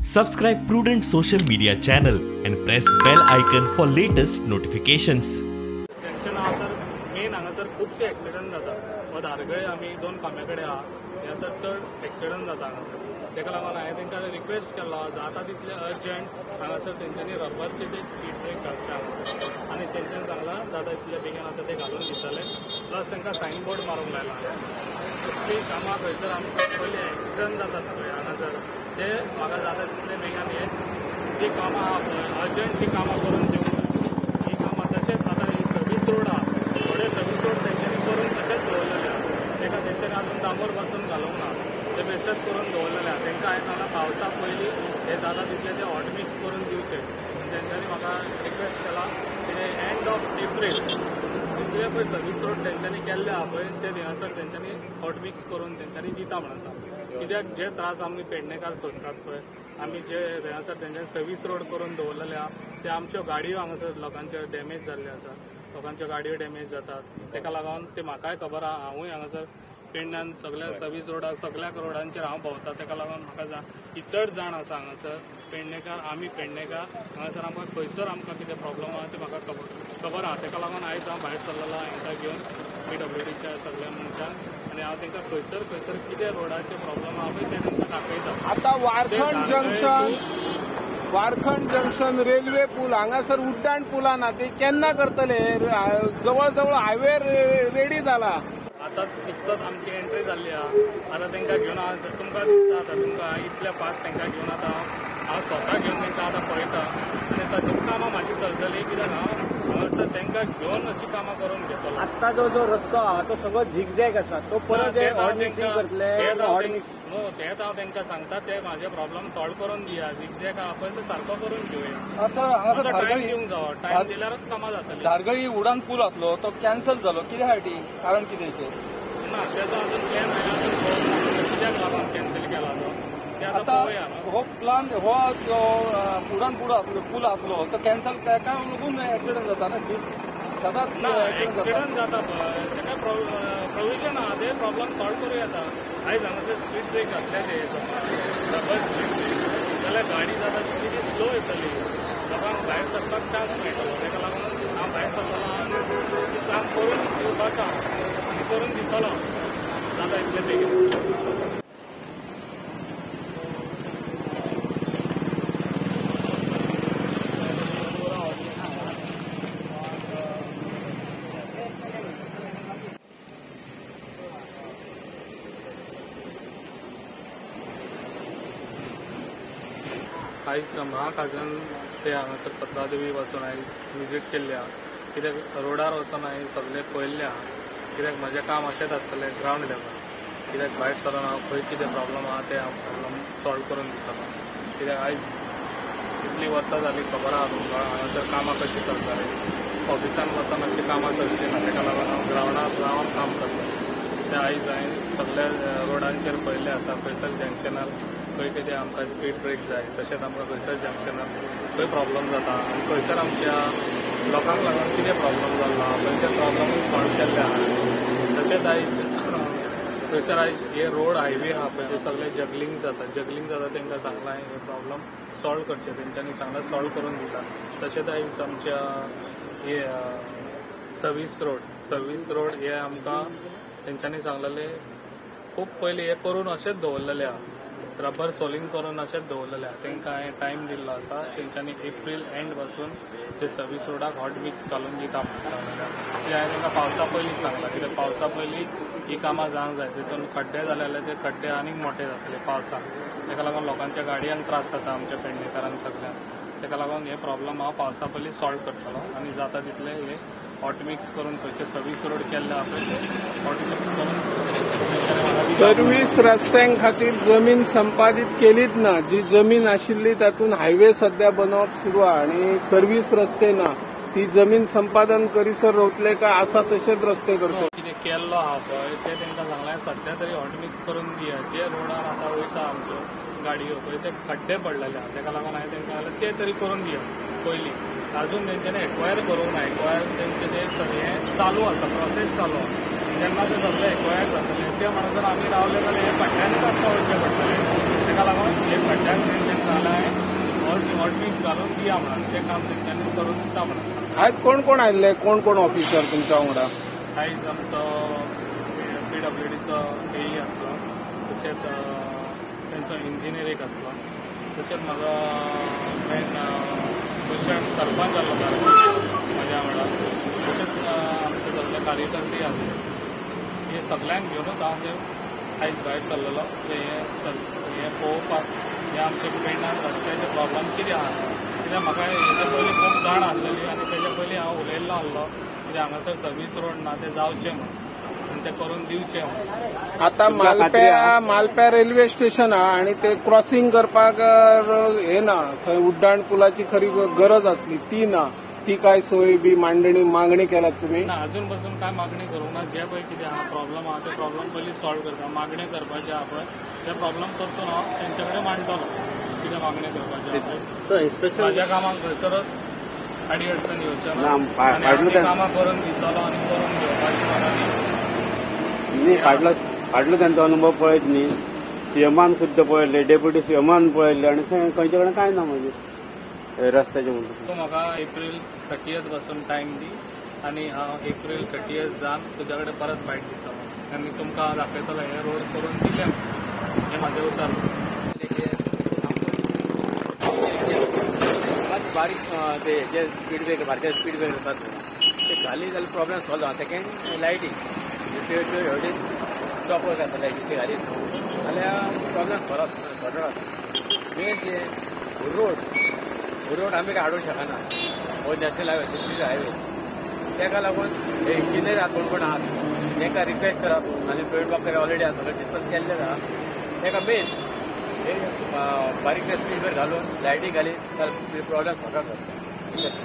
Subscribe Prudent Social Media channel and press bell icon for latest notifications. Tension आहा तर main हांगासर खुबशे accident जाता. हो धारगळे आमी दोन खांब्या कडेन आहा, ह्यासर चड एक्सिडंट जाता हांगासर. ताका लागून हांवें तांकां रिक्वेस्ट केलो जाता तितले अर्जंट हांगासर तेंच्यांनी रबरचे ते स्पीड ब्रेक घालचे हांगासर, आनी तेंच्यांनी सांगलां जाता तितले बेगीन आतां ते घालून दितले. प्लस तांकां सायन बोर्ड मारूंक लायला हांगासर. तसलीं कामां खंयसर आमकां पयलीं एक्सिडंट जातात पळय हांगासर, ते म्हाका जाता तितले बेगीन हे जी कामां आहा पळय अर्जंट ती कामां करून दिवंक जाय ही कामां. तशेंच आतां ही सर्वीस रोड आहा, थोडे सर्वीस रोड तेंच्यांनी करून तशेंच दवरलेले आहा, ताका तेंच्यांनी आजून डांबर पासून घालूंक ना, ते बेश्टेच करून दवरलेले आहा. तांकां हांवें सांगलां पावसा पयलीं हे जाता तितले ते हॉट मिक्स करून दिवचे. तेंच्यांनी म्हाका रिक्वेस्ट केला कितें एंड ऑफ एप्रील जितले पळय सर्वीस रोड तेंच्यांनी केल्ले आहा पळय ते थिंगासर तेंच्यांनी हॉट मिक्स करून तेंच्यांनी दिता म्हणून सांगलां. कित्याक जे त्रास आमी पेडणेकार सोंसतात पळय, आमी जे थंयसर तेंच्यांनी सर्वीस रोड करून दवरलेले आहा ते आमच्यो गाडयो हांगासर लोकांच्यो डॅमेज जाल्ल्यो आसा, लोकांच्यो गाडयो डॅमेज जातात. ताका लागून ते म्हाकाय खबर आहा, हांवूय हांगासर पेडण्यान सगळ्या सर्वीस रोडार सगळ्या रोडांचेर हांव भोंवता, ताका लागून म्हाका ही चड जाण आसा हांगासर पेडणेकार. आमी पेडणेकार हांगासर आमकां खंयसर आमकां कितें प्रॉब्लम आहा ते म्हाका खबर आहा. ताका लागून आयज हांव भायर सरलेलो आहा हांकां घेवन PWDच्या सगळ्या मनशांक, आनी हांव तांकां खंयसर खंयसर कितें रोडाचे प्रॉब्लम आहा पळय ते तांकां दाखयता. आतां वारखंड जंक्शन रेल्वे पूल हांगासर उड्डाण पुला ना, ते केन्ना करतले? जवळ जवळ हायवे रेडी जाला. आतां निकतोच आमची एंट्री जाल्ली आहा, आतां तांकां घेवन हांव तुमकां दिसता आतां तुमकां इतल्या फास्ट तांकां घेवन आतां हांव स्वता घेवन तांकां आतां पळयता आनी तशीच कामां म्हाजी चलतली. कित्याक हांव हांगासर तांकां घेवन अशीं कामां करून घेतलो. आतां जो जो रस्तो आहा तो सगळो झिगझॅग आसा, तो परत करतले न्हू तेंच हांव तांकां सांगता, ते म्हाजे प्रॉब्लम सॉल्व करून दिया. झिगझॅग आहा पळय तो सारको करून घेवया, टायम दिवंक जावो, टायम दिल्यारच कामां जातलीं. धारगळी उडान पूल आसलो तो कॅन्सल जालो कित्या साठी, कारण कितें? ना तेजो अजून प्लॅन हांवें अजून पळोवंक ना कित्याक लागून कॅन्सल केला तो, ते आतां पळोवया. हो प्लान हो जो उडान पूल आसलो तो कॅन्सल काय लागून एक्सिडंट जाता ना सदांच ना, एक्सिडंट जाता पळय ताका प्रोविजन आहा, ते प्रॉब्लम सॉल्व करूं येता. आयज हांगासर स्पीड ब्रेक घातले ते डबल स्पीड ब्रेक जाल्यार गाडी जाता तितली ती स्लो येतली, लोकांक भायर सरपाक चान्स मेळटलो. ताका लागून हांव भायर सरतलो आनी काम करून दिवपाचो आनी करून दितलो जाता इतले बेगीन. आयज महाखाजन ते हांगासर पत्रादेवी पासून आयज विजीट केल्ली आहा, कित्याक रोडार वचून हांवें सगळें पळयल्लें आहा. कित्याक म्हजें काम अशेंच आसतलें ग्रावंड लेवल, कित्याक भायर सरून हांव खंय कितें प्रॉब्लम आहा ते हांव प्रॉब्लम सॉल्व करून दितलो. कित्याक आयज कितलीं वर्सां जालीं खबर आहा तुमकां हांगासर कामां कशीं चलतालीं, ऑफिसान वचून अशीं कामां चलचीं ना, ताका लागून हांव ग्रावंडार रावन काम करतां. ते आयज हांवें सगळ्या रोडांचेर पळयल्लें आसा, खंयसर जंक्शनार खंय कितें आमकां स्पीड ब्रेक जाय, तशेंच आमकां खंयसर जंक्शनार खंय प्रॉब्लम जाता आनी खंयसर आमच्या लोकांक लागून कितें प्रॉब्लम जाल्लो आहा पळय ते प्रॉब्लमूय सॉल्व केल्ले आहा. तशेंच आयज खंयसर आयज हे रोड हायवे आहा पळय ते सगळे जगलींग जाता, जगलींग जाता तांकां सांगलां हे प्रॉब्लम सॉल्व करचे, तेंच्यांनी सांगलां सॉल्व करून दिता. तशेंच आयज आमच्या हे सर्वीस रोड हे आमकां तेंच्यांनी सांगलेले खूब पयलीं हे करून अशेंच दवरलेले आहा, रबर सोलिंग करून अशेंच दवरलेले आहा. तांकां हांवें टायम दिल्लो आसा, तेंच्यांनी एप्रील एंड पासून ते सर्वीस रोडाक हॉट मिक्स घालून दिता म्हणून सांगलेलें आहा. ते हांवें तांकां पावसा पयलीं सांगलां, कित्याक पावसा पयलीं ही कामां जावंक जाय, तितून खड्डे जाले जाल्यार ते खड्डे आनीक मोठे जातले पावसाक, ताका लागून लोकांच्या गाडयांक त्रास जाता आमच्या पेडणेकारांक सगळ्यांक. ताका लागून हे प्रॉब्लम हांव पावसा पयलीं सॉल्व करतलो आनी जाता तितले हे हॉट मिक्स करून खंयचे सर्वीस रोड केल्ले आहा पळय ते हॉट मिक्स करून सर्वीस रस्त्यां खातीर जमीन संपादीत केलीच ना. जी जमीन आशिल्ली तातूंत हायवे सध्या बनोवप सुरू आहा आनी सर्वीस रस्ते ना, ती जमीन संपादन करीसर रावतले काय आसा तशेच रस्ते करतले? कितें केल्लो आहा पळय ते तांकां सांगलां सध्या तरी हॉट मिक्स करून दिया. जे रोडार आतां वयता आमच्यो गाडयो पळय ते खड्डे पडलेले आहा, ताका लागून हांवें तांकां सांगलें ते तरी करून दिया पयलीं. अजून तेंच्यांनी एक्वायर करूंक ना, एक्वायर तेंचें ते सगळें चालू आसा, प्रोसेस चालू आहा. जेन्ना ते सगळे एक्वायर जातले ते म्हणसर आमी रावले जाल्यार हे खड्ड्यांनीच आमकां वयचें पडटलें. ताका लागून हे खड्ड्याक तेंच्यांनी सांगलां हॉटमिक्स घालून दिया म्हणून तें काम तेंच्यांनी करून दिता म्हणून. आयज कोण कोण आयिल्ले, कोण कोण ऑफिसर तुमच्या वांगडा? आयज आमचो PWDचो AE आसलो, तशेंच तेंचो इंजिनियर एक आसलो, तशेंच म्हाजो मेन भूषण सरपंच आसलो म्हज्या वांगडा, तशेंच आमचे सगळे कार्यकर्ते आसले. हे सगळ्यांक घेवनूच हांव ते आयज भायर सरलेलो हें पळोवपाक हे आमच्या पेडण्यान रस्त्याचे प्रॉब्लम कितें आहा. कित्याक म्हाका हेच्या पयलीं खूब जाण आसलेली आनी तेच्या पयलीं हांव उलयल्लो आसलो कित्याक हांगासर सर्वीस रोड ना, ते जावचें म्हणून आनी ते करून दिवचें म्हणून. आतां मालप्या रेल्वे स्टेशन आहा आनी ते क्रॉसिंग करपाक हे ना, थंय उड्डाण पुलाची खरी गरज आसली ती ना, ती काय सोय बी मांडणी मागणी केल्यात तुमी? ना, अजून पासून काय मागणी करूंक ना. जे पळय कितें आहा प्रॉब्लम आहा ते प्रॉब्लम पयलीं सॉल्व करता, मागणी करपाचे आहा पळय ते प्रॉब्लम करतलो हांव तेंचे कडेन मांडटलो कितें मागणी करपाचें आहा. इन्स्पेक्शन म्हाज्या कामाक थंयसरच आडी अडचण येवचें ना आनी कामां करून दितलो आनी करून घेवपाची म्हाका न्ही. फाटलो तांचो अनुभव पळयत न्ही, सीएमान खुद्द पळयले, डेप्युटी सीएमान पळयले आनी खंयचे कडेन कांय ना मागीर रस्त्याचे म्हणटा. तूं म्हाका एप्रील 30 पासून टायम दी आनी हांव एप्रील 30 जावन तुज्या कडेन परत बायट दितलो आनी तुमकां हांव दाखयतलो हे रोड करून दिले हें म्हाजें उतर. बारीक ते जे स्पीड ब्रेकर, बारके स्पीड ब्रेकर आसात ते घाली जाल्यार प्रॉब्लम सॉल्व जाता. सेकेंड लायटी त्यो हळदी स्टॉप वर्क आसा, लायटी ते घालीत जाल्यार प्रॉब्लम सॉल्व सॉर्ट आउट जाता. मेन ते रोड आमी काय हाडूंक शकना, हो नॅशनल हायवे दुसरी हायवे, ताका लागून हे इंजिनियर आहात कोण कोण आहात तांकां रिक्वेस्ट करात आनी प्रवीण बाब ऑलरेडी आसा सगळें डिस्कस केल्लें आहा. ताका मेन हे बारीक स्पीड ब्रेकर घालून लायटी घालीत जाल्यार प्रॉब्लम सॉर्ट आउट जाता.